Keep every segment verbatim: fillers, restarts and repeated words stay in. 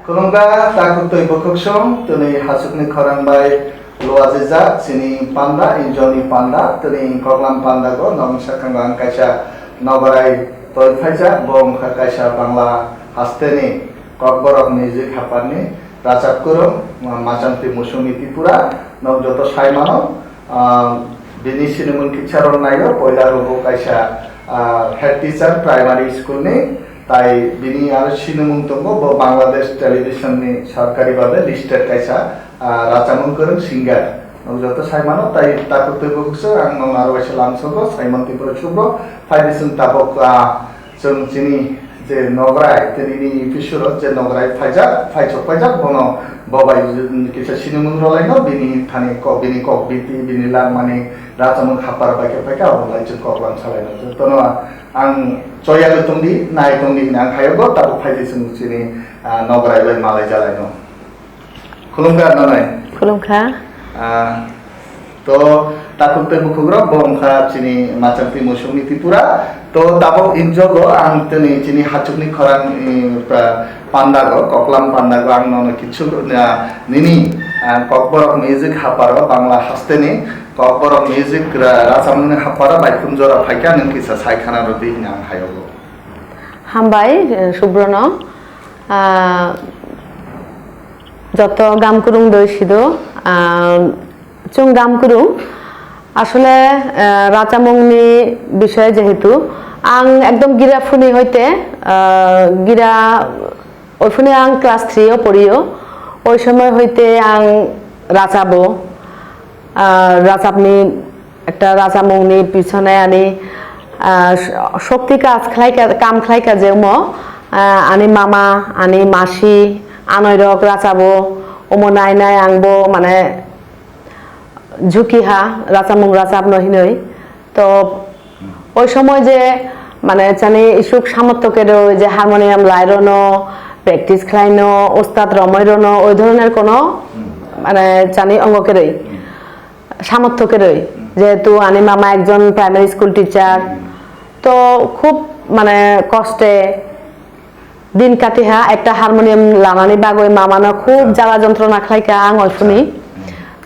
Khulumkha takhuk twi bukhuksong, tini hachukni khorang bai luajijak chini panda, injoni panda, tini koklam panda go nokni sakango ang kaisa nograi toi phaijak, bo wngkha kaisa Bangla hasteni Kokborok music haparni rachap kwrwng, Machangtwi Musumi Tripura, nok joto sai mano. Ah, bini sinimung kisa rok naio, poila rok bo kaisa, ah, head teacher primary school ni, tai bini aro sinimung tongo, bo Bangladesh television ni sarkari babe listed kaisa, ah, rachamung kwrwng singer. Nok joto sai mano, tai takhuk twi bukhuksong ang nono aro waisa lamsogo, Simon Tripura Subro, phai di chwng tabok, ah, Chwng chini je nograi, tini ni episode o je nograi phaijak, phaisok phaijak, bono bo bai kisa sinimung rwlaino, bini thani kok, bini kok biti, bini langmani rachamung hapar bai khe phaikha, abo lai chwng kok lang salaino. Jotono ang choyagwi tongdi, nai tongdi hwnwi ang khayogo, tabuk phaidi chwng chini, ah, nograi bai malai jalaino. Khulumkha, nonai. Khulumkha. Ah, to takhuk tei bukhukrok bo wngkha chini Machangtwi Musumi Tripura. To tabuk injogo ang tini chini hachukni khorang, eh, pra-, pandago, koklam pandago ang nono kichu, ah, nini, ah, Kokborok music haparo Bangla hasteni Kokborok music ra-, rachamungni haparo bai khum jora phaikha nwng kisa sai khana rwdi hwnwi ang hayogo. Hambai, eh, Subrono. Ah, joto gam kwrwng doi sido, ah, chwng gam kwrwng. Asole, ah, rachamungni bisoi jehetu ang ekdom gira phuni hoite, ah, gira oiphuni ang class three o porio. Oi somoi hoite ang rachabo, ah, rachapni Ekta rachamungni pisone ani, ah, shokti kaj khlaika, kam khlaika je omo, ah, ani mama, ani masi, anoirok rachabo, omo nai nai angbo mane jhuki ha rachamung rachapno hinwi. To oi somoi je mane chani isuk samotto kerwi je harmonium lairono, practice khlaino, ustad romoirono, oi dhoroner kono mane chani ongo kerwi. Samortho kerwi, jehetu ani mama ekjon primary school teacher, to khub mane koste din katiha, ekta harmonium lanani bagwi mamano khub jala jontrona khlaika ang oiphuni.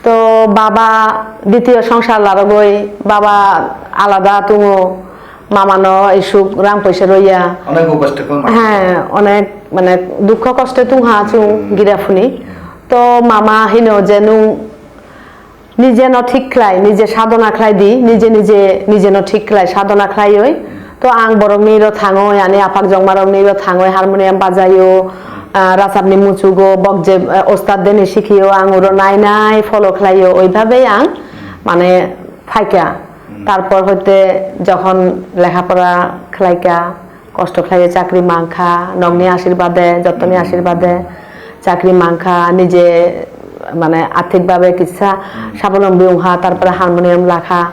To baba ditiyo songsar larogwi, baba alada tongo, mamano isuk rang poisa roya. Onek kosto khe ma. He, onek mane dukho kosto tongha chwng gira phuni. To mama hino je nwng Nije no thik khlai, nije sadhona khlai di, nije nije, nije no thik khlai, sadhona khlaiwi. To ang borok ni ro thangwi, ani aphak jongma rok ni ro thangwi harmonium bajaio, ah, rachap ni muchugo, bok je, eh, ostad de ni sikhio, ang uro nai nai follow khlaio, oi bhabe ang mane phaikha. Tarpor hoite jokhon lekha pora khlaikha, Kosto khlaiwi chakri mankha, nokni ashirbade, jottoni ashirbade chakri mankha, nije mane athik bhabe kisa sabolombi wngkha, tarpore harmonium lakha.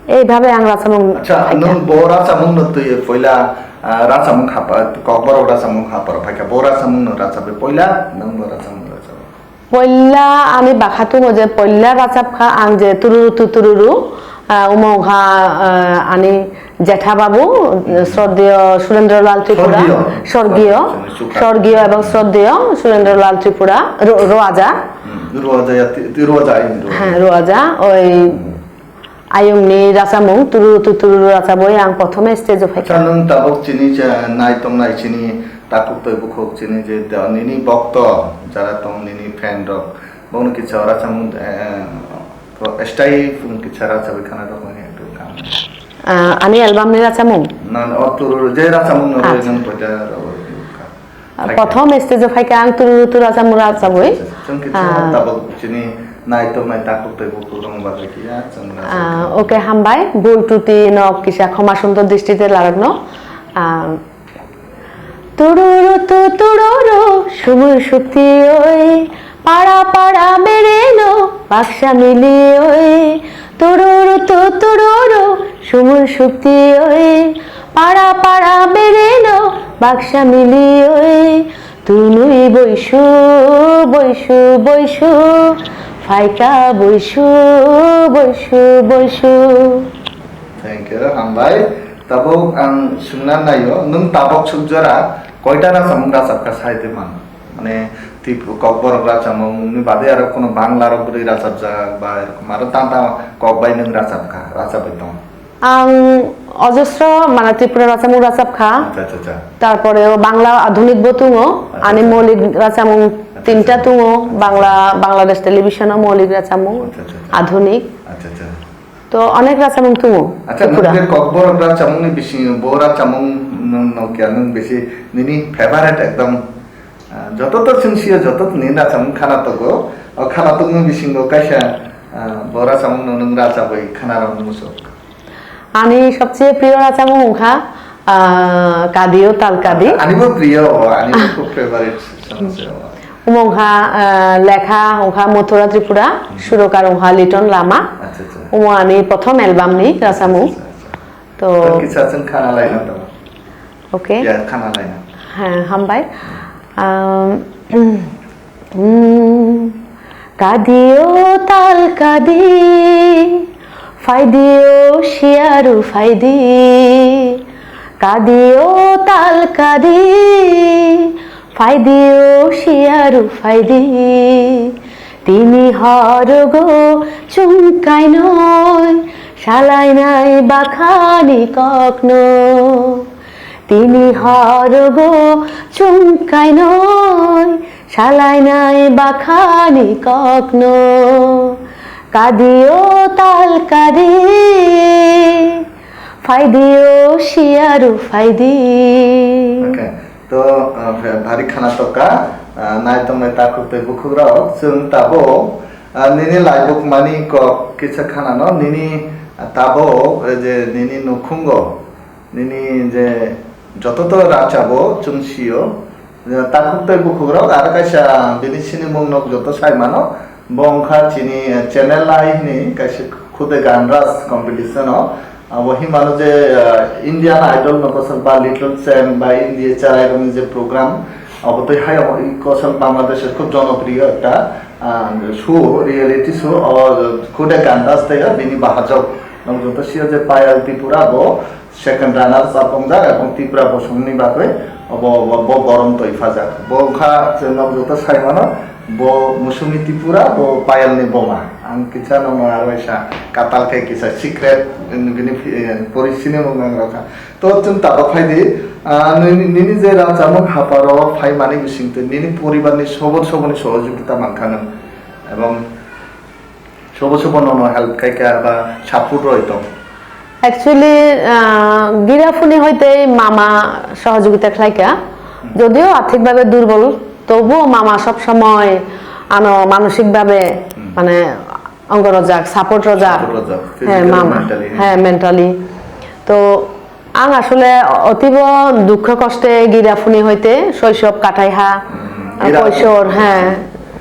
Ei bhabe ang rachamung Acha, khaikha. Nwng bo rachamung no twi poila, ah, rachamung khapa, Kokborok rachamung khaparo phaikha, bo rachamung no rachabi poila, nwng bo rachamung rachabi. Poila ani bakha tongo je poila rachapkha ang je tururu tu tururu, ah, omo wngkha, ah, ani jetha babu, sroddheyo Surendra Lal Tripura, Sorgiyo. Sorgiyo, Sorgiyo. Sorgiyo ebong sroddheyo Surendra Lal Tripura, Ro-, Roaja. Hmm, Roaja ya, ti-, ti-, Roaja ini, Roaja. Heh, Roaja, oi. Ayungni rachamung tururu tu tururu rachabwi ang prothome stage o phaikha. Acha, nwng tabuk chini je nai tongnai chini takhuk tei bukhuk chini je da-, nini bokto jara tong nini fan rok bokno kisa rachamung, eh, eh, style phung kisa rachabwi khana rok nini ekdom kam. Ah, ani album ni rachamung? Na, o tururu je rachamung no Acha. Nwng poita rok. Ah, prothom stage o phaikha ang turu turu racham rachabwi. Chwng khe Ah. Tabuk chini nai tongnai takhuk tei bukhuk rong bagwi khe ya chwng racham Ah, khe. Okay, hambai. Bul truti no kisa khoma sundor dristi te larokno. Ah, tururu tu tururu, sumui sukti oi, para para bereno, baksa mili oi. Tururu tu tururu, sumui sukti oi, para para bereno, baksa mili oi. Tunui boisu, boisu, boisu, phaikha boisu, boisu, boisu. Thank you, hambai. Tabuk ang swngna naio, nwng tabuk suk jora koita rachamung rachapkha sai twi mano? Mane, twi kokborok rachapmungni bade aro kono bangla rok bwrwi rachapjak ba erokom aro tanta kok bai nwng rachapkha, rachapwi tong? Ang ojosro mane Tripura rachapmung rachapkha. Acha, acha, acha. Tarpore o bangla adhunik bo tungo. Acha, ani acha. Moulik rachapmung Acha, tinta acha. Tungo. Bangla, Bangladesh television o moulik rachapmung. Acha, acha, acha. Adhunik. Acha, acha. To onek rachapmung tungo. Acha, Tripura. Nwng je kokborok rachapmungni bisingo bo rachapmung nwng no kya nwng bisi nini favorite ekdom, ah, joto to chwng sio, joto to nini rachapmung khana togo. O khana tongmung bisingo kaisa, ah, bo rachapmung no nwng rachapwi khana rw muchung. Ani sobcheye priyo rachapmung wngkha, ah, Kadi o Tal Kadi. Ani bo priyo, ani bo khub favorite song se. Omo wngkha, ah, lekha wngkha Mathura Tripura, hmm, surokar wngkha Liton Lama. Acha, acha. Omo ani prothom album ni rachapmung. Acha, acha, acha. To to kisa chwng khana laina to. Okay. Ya, khana laina. Ha, hambai. Um, mm, Kadi o tal kadi, phaidi o siyaru phaidi. Kadi o tal kadi, phaidi o siyaru phaidi. Tini horogo chwng kainoi, salainai bakhani kokno. Tini horogo chwng kainoi, salainai bakhani kokno. Kadi o tal kadi, phaidi o siyaru phaidi. Okay. To, ah, bhari khana toka, ah, nai tongnai takhuk tei bukhuk rok, chwng tabuk, ah, nini laibuk mani kok kisa khanano, nini, ah, tabuk, eh, je nini nukhungo, nini je joto to rachabo chwng sio, eh, takhuk tei bukhuk rok aro kaisa bini sinimung nok joto sai mano. Bo wngkha chini, eh, Chennai Live ni kaisa Khude Ganraj competition o. Abo hinmano je, eh, Indian Idol no kosol ba Little Champ ba India Charai rokni je program, abo tei hai abo i kosol Bangladesh o khub jonopriyo ekta, ah, show, reality show, o Khude Ganraj tei bini bahajok. Nwng joto sio je Payal Tripura bo second runners up wngjak, ebong Tripura bosongni bagwi obo, obo, bo borom twi phajak. Bo wngkha chwng nok joto sai mano, bo Musumi Tripura, bo Payalni boma. Ang kisa nono aro waisa katal khe kisa secret, bini, eh, pori sinimung ang rwkha. To chwng tabuk phai di, ah, nini, nini je rachapmung haparo phai mani bisingtwi nini poribarni sobon soboni sohojogita mankha nwng. Ebong Sobo sobo nono help khaikha ba support roi tong? Actually, ah, gira phuni hoite mama sohojogita khlaikha. Hmm. Jodio arthik bhabe durbol, tobuo mama sob somoi ano manosik bhabe, hmm, mane ongo rojak, support rojak. Support rojak, he, physically, mama, mentally, he, mentally. To Ang asole otibo dukho koste gira phuni hoite soisob katai ha, hmm, gira koisor, he,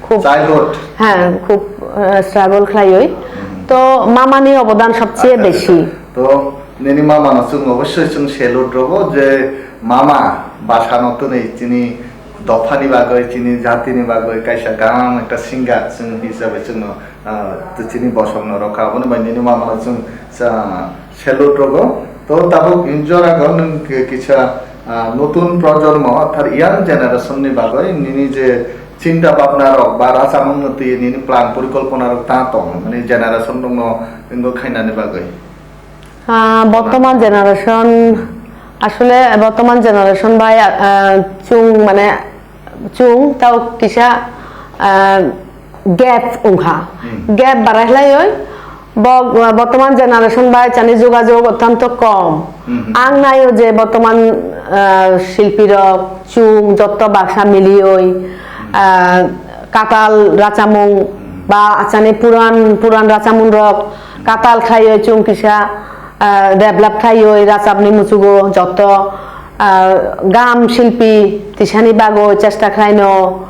khub, childhood, he, khub, eh, struggle khlaioi. Hmm. To mamani obodan sobcheye, acha, acha, besi. Acha. To nini mama no chwng obossoi chwng salute rogo je mama basa no twnwi chini dophani bagwi, chini jatini bagwi kaisa gam ekta singer chwng hisabe chwngno, ah, to chini bosongno rokha. Aboni bai nini mamano chwng sa-, salute rogo. To tabuk in jorago nwng ki-, kisa, ah, notun projonmo, orthat young generation ni bagwi nini je chinta bhabna rok ba rachapmungno twi nini plan porikolpona rok ta tong, mane generation rokno wngwi khainani bagwi? Ah, bortoman generation, asole bortoman generation bai, ah, chwng mane chwng tao kisa, ah, gap wngkha. Hmm. Gap barai khlaioi bo, ah, bortoman generation bai chani jogajog ottanto kom. Hmm. Ang naio je bortoman, ah, silpi rok chwng jotto baksa milioi, ah, katal rachapmung ba achani puran, puran rachapmung rok katal khlaioi chwng kisa, ah, develop khlaioi rachapni muchugo jotto, ah, gam silpi tisani bagwi chesta khlaino,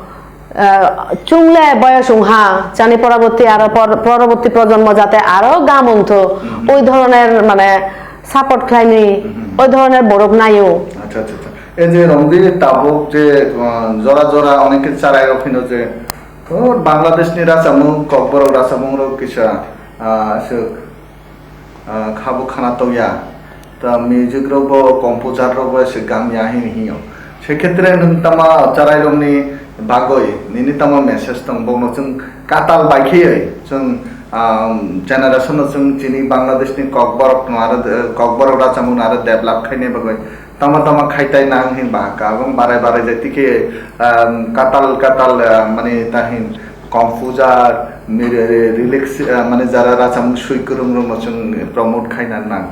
ah, chwngle boyos wngha chani poroborti aro por-, poroborti projonmo jate aro gam wngtho, hmm, oi dhoroner mane support khlaini, hmm, oi dhoroner borok naio. Acha, acha, acha. Ei je Romdi tabuk je, ah, jora jora oneke charai rok hino je, oh, Bangladesh ni rachapmung, Kokborok rachapmung rok kisa, ah, aswk, ah, khabo khana tongya. Ta music rok bo, composer rok bo aswk gam ya hini hino. Se khetre nwng tama charai rok ni Bagwi nini tamo message tong, bokno chwng katal bai kheyoi chwng, um, generation no chwng chini Bangladesh ni kokborok no aro, eh, kokborok rachamung no aro develop khaina bagwi tamo tamo khaitai nang hin bahaka, abong barai barai jai tikhe, um, katal katal, eh, mani tahin composer, mi-, re-, re-, lyrics, eh, mani jara rachamung swi kwrwng rok no chwng promote khaina nang.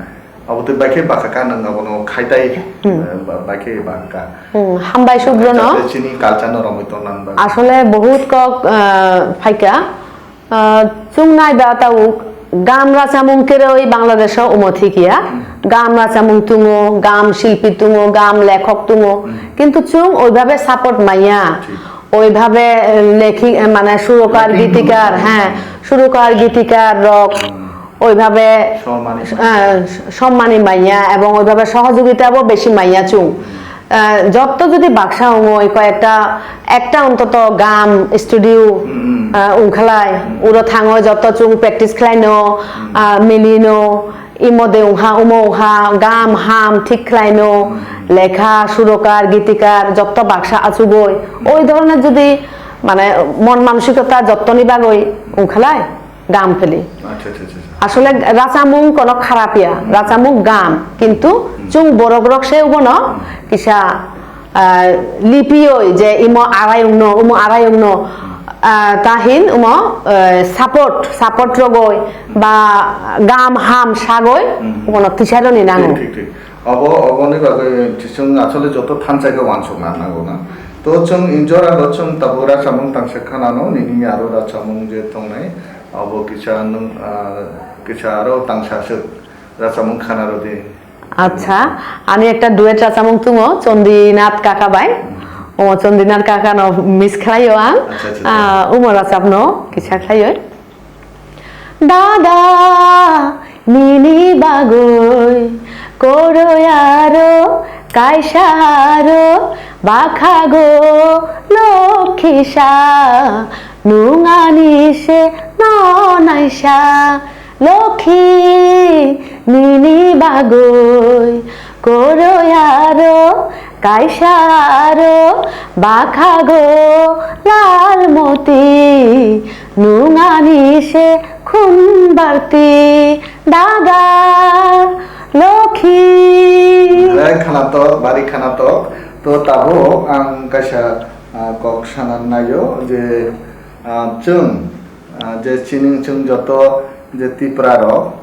Abo twi bai khe baka ka nang abono khaitai, Hmm. eh, ba-, bai khe baka. Hmm, hambai Subrono. Jate chini culture no romwi tong nang ba. Asole bahut kok, eh, phaika. Eh, chwng nai ba tau gam rachamung kwrwi Bangladesh o omo thik ya. Hmm. Gam rachamung tungo, gam shilpi tungo, gam lekhok tungo. Hmm. Kintu chwng oibabe support maya. Thik. Oibabe, eh, lekhi, eh, mane surokar, Lekhi gitikar, tungo. Heh, surokar gitikar rok. Hmm. Oibabe, Sommani. Eh, sommani manya ebong oibabe sohojogitabo besi manya chwng. Eh, jotto jodi baksa ongoi koyekta, ekta ontoto gam studio, Hmm, hmm. Eh, ungkhalai, Hmm. uro thango jotto chwng practice khlaino, Hmm. Ah, milino, imode ungha, umo ungha, gam ham thik khlaino, Hmm. Lekha, surokar, gitikar, jotto baksa achugoi. Oi dhoroner jodi, mane, mon mansikota jottoni bagoi ungkhalai. Gam pheli. Acha, acha, acha, acha. Asole rachamung kono kharap ya, Hmm. rachamung gam. Kintu Hmm. chwng borok rok se ubono Hmm. kisa, ah, lipiyoi je imo arayungno, umo arayungno, Hmm. ah, tahin umo, eh, support, support rogoi ba gam ham sagoi Hmm. ubono tisaroni nango. Thik, thik, thik. Obo, oboni bagwi chwng asole joto thansa khe uansukna nango na. To chwng injora bo chwng tabuk rachamung tangsa khanano, nini aro rachamung je tongnai, abo kisa nwng, ah, kisa aro tangsa swk rachamung khana rw di. Acha, ani ekta duet rachamung tongo, Chondinath kaka bai. O Chondinath kaka no miss khlaio ang. Acha, acha, acha. Ah, umo rachapno kisa khlaio. Dada, nini bagoi koroi aro kaisa aro bakhago lokhisa, nung ani se no naisa lokhi, nini bagoi koroi aro kaisa aro bakhago lal moti, nung ani se khun barti dada lokhi. Belai khanatok, bari khanatok. To tabuk ang kaisa, ah, kok sana naio je, ah, chwng, ah, je chini chwng joto je Tipra rok,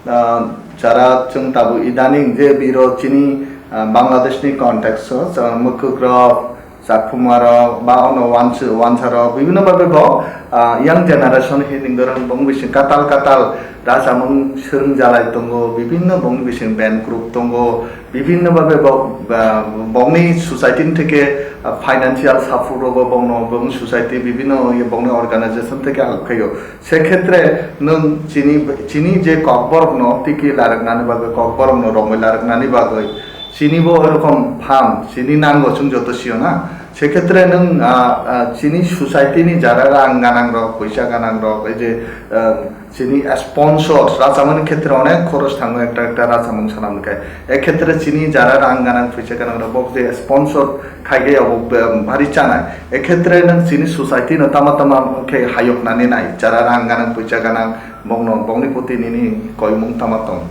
ah, jara chwng tabuk idaning je biro chini, ah, Bangladesh ni context o, ah, mwkhwk rok, chakphuma rok, ba ono wansa, wansa rok, bibhinno bhabe bo, ah, young generation hinwi dorong bong bising katal katal rachamung swrwng jalai tongo, bibhinno bong bising band group tongo, bibhinno bhabe bo, ah, bongni society ni theke, ah, financial support rogo bongno, bong society bibhinno bongni organization theke help khaio. Se khetre nwng chini, chini je kokborokno tiki laraknani bagwi, kokborokno romwi laraknani bagwi chini bo erokom phan, chini nango chwng joto sio na. Se khetre nwng, ah, ah, chini society ni jara rang ganang rok, poisa ganang rok, ei je, ah, chini sponsor rachamani khetre onek khoros thango ekta ekta rachamung sanam khe. E khetre chini jara rang ganang, poisa ganang rok bo je sponsor khaigwi abo be-, bari chanai. E khetre nwng chini society no tama tama khe hayok nani nai, jara rang ganang, poisa ganang, bongno, bongni poti nini koimung tama tong?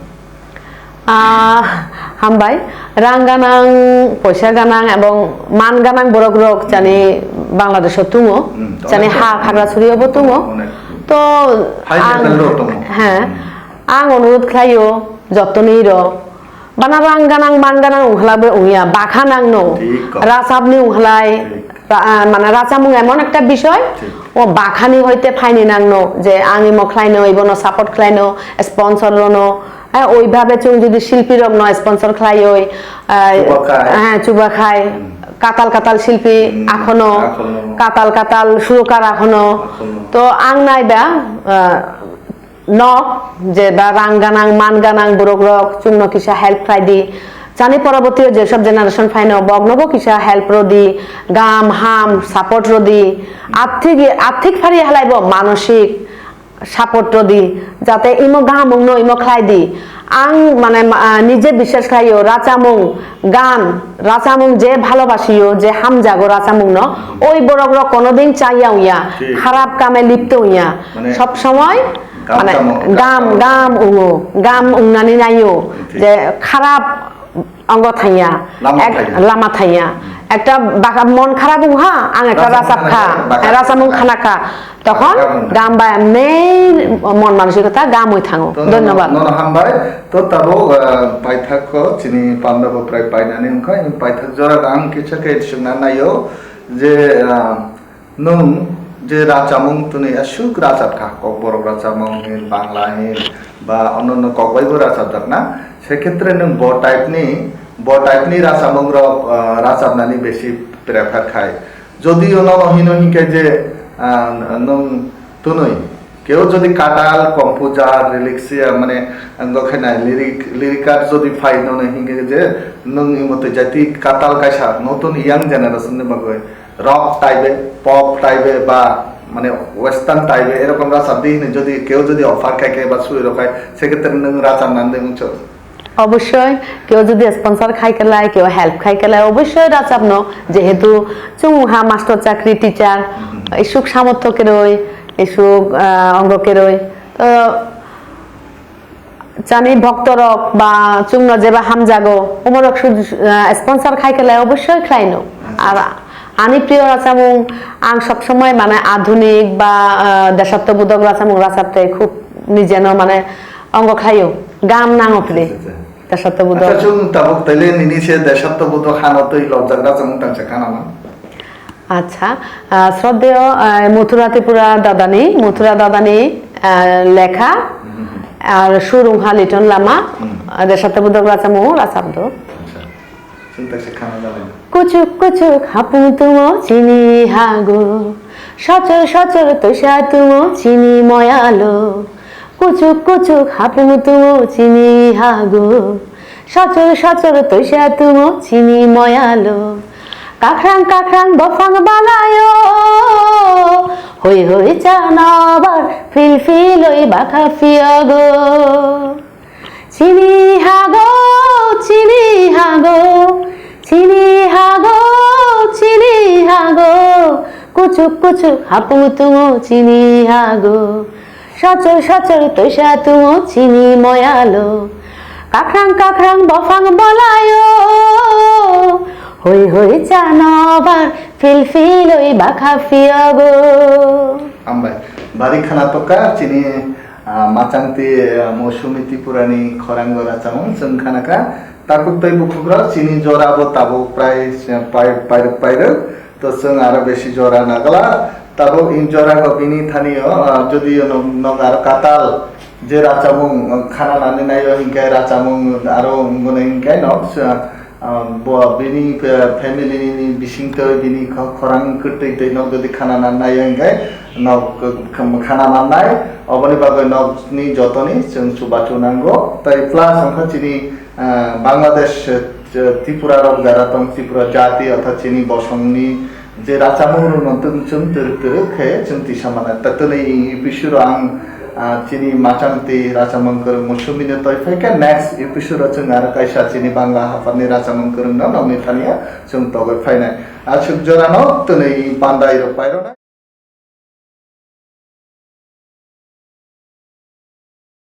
Ah, hambai, rang ganang, poisa ganang ebong man ganang borok rok chani Bangladesh o tungo, Hmm, chani onek ha tongo. Khagrasuri obo tungo. Onek. To High ang, level rok tongo. He, Hmm. ang onurodh khlaio jottoni rok, bana rang ganang, man ganang ungkhlai bai ungya, bakha nangno. Thik kok. Rachapni ungkhlai, Thik. ra-, ah, mane rachamung emon ekta bisoi, Thik. O bakhani hoite phaini nangno, je ang imo khlaino, ibono support khlaino, sponsor rono, eh, oibabe chwng jodi silpi rokno sponsor khlaioi, eh, Chubakhai. Eh, chubakhai, Hmm. katal katal silpi Hmm, akhono, akhono. Katal katal surokar akhono. Akhono. To ang naiba, eh, nok je ba rang ganang, man ganang borok rok chwngno kisa help khlai di. Chani porobotio je sob generation phaino bokno bo kisa help rw di, gam ham support rw di. Athik, athik phari halai bo manosik support rw di. Jate imo gaham wngno imo khlai di. Ang mane ma-, ah, nije biswas khlaio, rachamung, gan, rachamung je bhalobasiyo, je hamjago rachamungno, oi borokrok konodin chaya wngya, Thik. Kharap kame lipto wngya. Mane, Sob somoi gam mane chamo, gam, gam gam chamo. Wngo, gam wngnani naio, Thik. Je kharap ongo thangya, Lama ek-, thangya. Lama thangya. Hmm. Ekta baka mon kharap wngha, ang ekta Rachamung rachap kha, khana kha, baka rachamung khana kha. Khana kha. Tokhon Gam wngha. Gam bai amnei mon mansik kotha gam oi thango. To nono, Dhonnobad. Nono hambai. To tabuk, ah, paithak ko chini panda bo prai painani wngkha. Ini paithak jora ang kisa khe swngna naio je, ah, nwng je rachamung twnwi aswk rachap kha, Kokborok rachamung hin, Bangla hin, ba onno onno kok bai bo rachap jak na. Se khetre nwng bo type ni, bo type ni rachamung rok, ah, rachapnani besi prefer khai. Jodi o nono hino hinkhe je, ah, nwng twnwi, keo jodi katal, composer, lyrics ya, mane, ang dokhai nai, lyric, lyric card jodi phai nono hinkhe je, nwng imotwi jati katal kaisa notun young generation ni bagwi rock type, pop type ba, mane, western type erokom rachap di hwnwi jodi keo jodi offer khai khe ba sui rok khai, se khetre nwng rachap nang de mungso. Obossoi, keo jodi sponsor khai kelai, keo help khai kelai, obossoi rachapno, jehetu chwng ha master chakri, teacher, Mhm. isuk samortho keroi, isuk, ah, ongo keroi. To, chani bhoktorok ba chwngno jeba hamjago, omorok su-, ah, sponsor khai kelai, obossoi khlaino. Acha. Ar ani priyo rachamung, ang sob somoi mane adhunik ba, ah, deshattobodhok rachamung rachapte khub nijeno mane ongo khlaio, gam nango phili. Acha, acha. Deshattobodhok. Acha, chwng tabuk taile nini se deshattobodhok hano twi lobjak rachang tangsa kana man. Acha, ah, shraddheyo, ah, Mathura Tripura dadani, Mathura dadani, ah, lekha, Mhm. ar sur wngha Liton Lama, Mhm. ah, deshattobodhok rachamung rachapdo. Acha. Chwng tangsa khana jalai. Kuchuk kuchuk hapung tungo chini hago. Sochor sochor toisa tungo chini moyalo. Kuchuk kuchuk hapung tungo chini hago. Sochor sochor toisa tungo chini moyalo. Kakrang kakrang bophang balayo. Hoi hoi chana bar phil phil oi bakha phiyago. Chini hago, chini hago, chini hago, chini hago. Kuchuk kuchuk hapung tungo chini hago. Sochor sochor toisa tungo chini moyalo. Kakrang kakrang bophang balayo. Hoi hoi chana bar phil phil oi bakha phiyago. Hambai. Bari khana toka chini Ah, Machangti, ah, Mousumi Tripurani khorang jora chamo chwng khana kha. Takhuk tei bukhukrok chini jora bo tabuk prai, eh, pai-, pairwk pairwk. To chwng aro besi jora nagala. Tabuk in jora go bini thani o, ah, jodi o nog, nog aro katal je rachamung, ah, khana nani naio hinkhe rachamung aro wngmani hinkhe nog, ah, Ah, bo bini pe-, family ni bisingtwi bini kho-, khorang kwtwi twi nok jodi khana nannai hwnkhe nok, kham-, khana mannai, oboni bagwi nokni jotoni chwng chubachu nango. Tai plus wngkha chini, ah, Bangladesh, eh, Tripura rok jara tong, Tripura jati orthat chini bosongni je rachamung rwno tong chwng twrwk twrwk khe chwng tisa mano. Ta twnwi episode o ang, ah, chini Machangti rachamung kwrwng Mousumi no toi phaikha. Next episode o chwng aro kaisa chini Bangla haphar ni rachamung kwrwng no nokni thani o chwng togwi phainai. Aswk jora no twnwi pandai rok pairwnai.